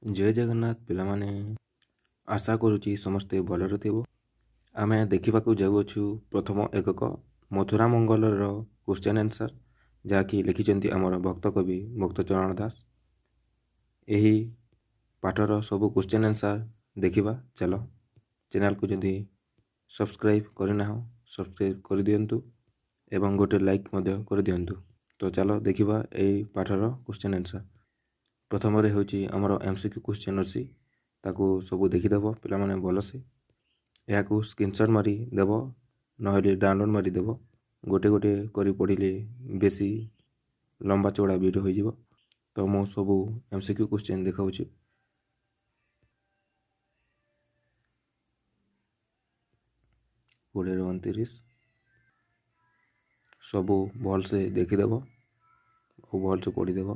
ଜୟ ଜଗନ୍ନାଥ ପିଲାମାନେ, ଆଶା କରୁଛି ସମସ୍ତେ ଭଲରେ ଥିବ। ଆମେ ଦେଖିବାକୁ ଯାଉଅଛୁ ପ୍ରଥମ ଏକକ ମଥୁରା ମଙ୍ଗଳର କ୍ୱେଶ୍ଚନ୍ ଆନ୍ସର୍, ଯାହାକି ଲେଖିଛନ୍ତି ଆମର ଭକ୍ତ କବି ଭକ୍ତଚରଣ ଦାସ। ଏହି ପାଠର ସବୁ କ୍ୱେଶ୍ଚନ୍ ଆନ୍ସର୍ ଦେଖିବା ଚାଲ। ଚ୍ୟାନେଲକୁ ଯଦି ସବସ୍କ୍ରାଇବ୍ କରିନାହଁ, ସବସ୍କ୍ରାଇବ୍ କରିଦିଅନ୍ତୁ ଏବଂ ଗୋଟେ ଲାଇକ୍ ମଧ୍ୟ କରିଦିଅନ୍ତୁ। ତ ଚାଲ ଦେଖିବା ଏହି ପାଠର କ୍ୱେଶ୍ଚନ୍ ଆନ୍ସର୍। ପ୍ରଥମରେ ହେଉଛି ଆମର MCQ question ଅଛି, ତାକୁ ସବୁ ଦେଖିଦେବ ପିଲାମାନେ ଭଲସେ। ଏହାକୁ ସ୍କ୍ରିନସଟ୍ ମାରି ଦେବ, ନହେଲେ ଡାଉନଲୋଡ଼୍ ମାରିଦେବ। ଗୋଟେ ଗୋଟେ କରି ପଢ଼ିଲେ ବେଶୀ ଲମ୍ବା ଚଉଡ଼ା ଭିଡ଼ିଓ ହୋଇଯିବ। ତ ମୁଁ ସବୁ MCQ question ଦେଖାଉଛି। 20ରୁ 29 ସବୁ ଭଲସେ ଦେଖିଦେବ ଆଉ ଭଲସେ ପଢ଼ିଦେବ।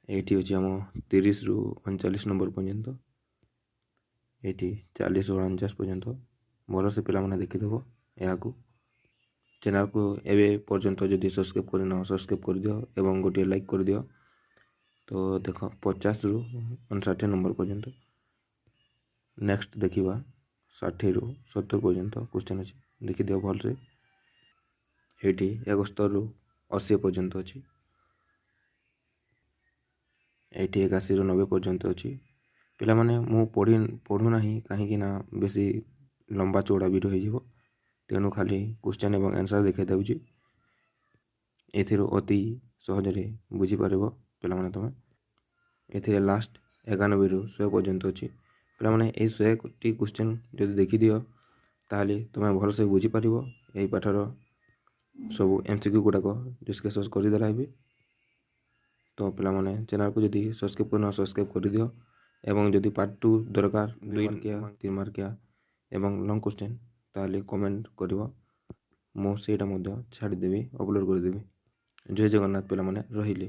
ଏଇଠି ଅଛି ଆମ 30ରୁ 39 ନମ୍ବର ପର୍ଯ୍ୟନ୍ତ, ଏଇଠି 40ରୁ 49 ପର୍ଯ୍ୟନ୍ତ ଭଲସେ ପିଲାମାନେ ଦେଖିଦେବ ଏହାକୁ। ଚ୍ୟାନେଲକୁ ଏବେ ପର୍ଯ୍ୟନ୍ତ ଯଦି ସବସ୍କ୍ରାଇବ୍ କରିନ, ସବସ୍କ୍ରାଇବ୍ କରିଦିଅ ଏବଂ ଗୋଟିଏ ଲାଇକ୍ କରିଦିଅ। ତ ଦେଖ 50ରୁ 59 ନମ୍ବର ପର୍ଯ୍ୟନ୍ତ। ନେକ୍ସଟ ଦେଖିବା 60ରୁ 70 ପର୍ଯ୍ୟନ୍ତ କ୍ୱେଶ୍ଚନ୍ ଅଛି, ଦେଖିଦିଅ ଭଲସେ। ଏଇଠି 71ରୁ 80 ପର୍ଯ୍ୟନ୍ତ ଅଛି, ଏଇଠି 81ରୁ 90 ପର୍ଯ୍ୟନ୍ତ ଅଛି। ପିଲାମାନେ ମୁଁ ପଢ଼ୁନାହିଁ, କାହିଁକି ନା ବେଶୀ ଲମ୍ବା ଚଉଡ଼ା ଭିଡ଼ିଓ ହେଇଯିବ, ତେଣୁ ଖାଲି କ୍ୱେଶ୍ଚନ୍ ଏବଂ ଆନ୍ସର୍ ଦେଖାଇ ଦେଉଛି। ଏଥିରୁ ଅତି ସହଜରେ ବୁଝିପାରିବ ପିଲାମାନେ ତୁମେ। ଏଥିରେ ଲାଷ୍ଟ 91ରୁ 100 ପର୍ଯ୍ୟନ୍ତ ଅଛି। ପିଲାମାନେ ଏଇ 100ଟି କ୍ୱେଶ୍ଚନ୍ ଯଦି ଦେଖିଦିଅ, ତାହେଲେ ତୁମେ ଭଲସେ ବୁଝିପାରିବ। ଏହି ପାଠର ସବୁ MCQ ଗୁଡ଼ାକ ଡିସ୍କସନ୍ କରିଦେଲା ଏବେ। ତ ପିଲାମାନେ ଚ୍ୟାନେଲକୁ ଯଦି ସବସ୍କ୍ରାଇବ୍ କରିନ, ସବସ୍କ୍ରାଇବ୍ କରିଦିଅ। ଏବଂ ଯଦି ପାର୍ଟ 2 ଦରକାର, 2 ମାର୍କିଆ, 3 ମାର୍କିଆ ଏବଂ ଲଙ୍ଗ୍ କ୍ୱେଶ୍ଚନ୍, ତାହେଲେ କମେଣ୍ଟ କରିବ, ମୁଁ ସେଇଟା ମଧ୍ୟ ଛାଡ଼ିଦେବି, ଅପଲୋଡ଼ କରିଦେବି। ଜୟ ଜଗନ୍ନାଥ ପିଲାମାନେ, ରହିଲି।